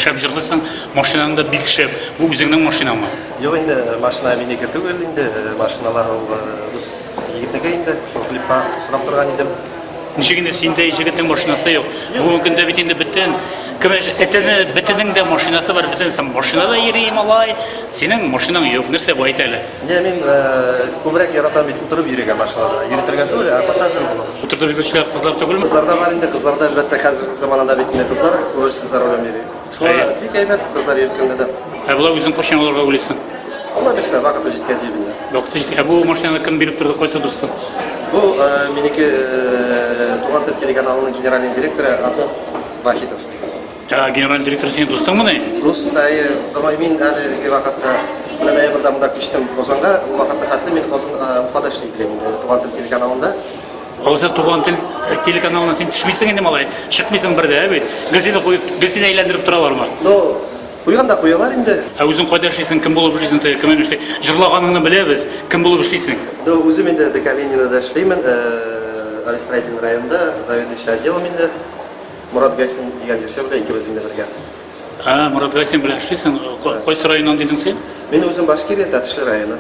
Шәп җырлыйсың, машинаң да бик шәп. Бу үзеңнең машинаңмы? Юк инде, машина минеке түгел инде, машиналар ул дус егетнеке инде, шул клипка сорап торган идем. Ничек инде синдә җегетнең машинасы юк? Бүгенге көндә бит инде бөтен кем этене, бетенең дә машинасы бар, бөтенесе машинада йөри, малай. Синең машинаң юк. Нәрсә бу, әйт әле? Не, мин күбрәк яратам бит утырып йөрергә машинада. Йөртергә түгел, ә пассажир булып. Утыртып йөрүчеләр кызлар түгелме? Кызлар да бар инде, кызлар да, әлбәттә, хәзерге заманада бит инде кызлар күбесе за рулем йөри. Шуңа бик әйбәт кызлар йөрткәндә дә. Ә болай үзең кайчан алырга уйлыйсың? Алла бирсә, вакыты җиткәч инде. Вакыты җиткәч. Ә бу машинаны кем биреп торды, кайсы дустың? Бу минеке Туган тел телеканалының генеральный директоры Азат Вахитов. Ә, генеральный директор синең дустыңмыни? Дус, әйе, заман мин әлеге вакытта менә ноябрьдә монда күчтем Казанга. Ул вакытта хәтле мин Казан Уфада эшли идем инде Туган тел телеканалында. Алайса Туган тел телеканалына син төшмисең инде, малай. Чыкмыйсың бер дә, ә бит? Гел сине куеп, гел сине әйләндереп торалармы? Ну, куйган да куялар инде. Ә үзең кайда эшлисең, кем булып эшлисең, теге кем эшли? Җырлаганыңны беләбез, кем булып эшлисең? Ну, үзем инде ДК Ленинада эшлимен, Строительный районда, заведующий отделом инде. Мурат Гайсин дигән җырчы белән икебез инде бергә. Ә, Мурат Гайсин белән эшлисең. Кайсы районнан дидең син? Мин үзем Башкирия, Тәтешле районы.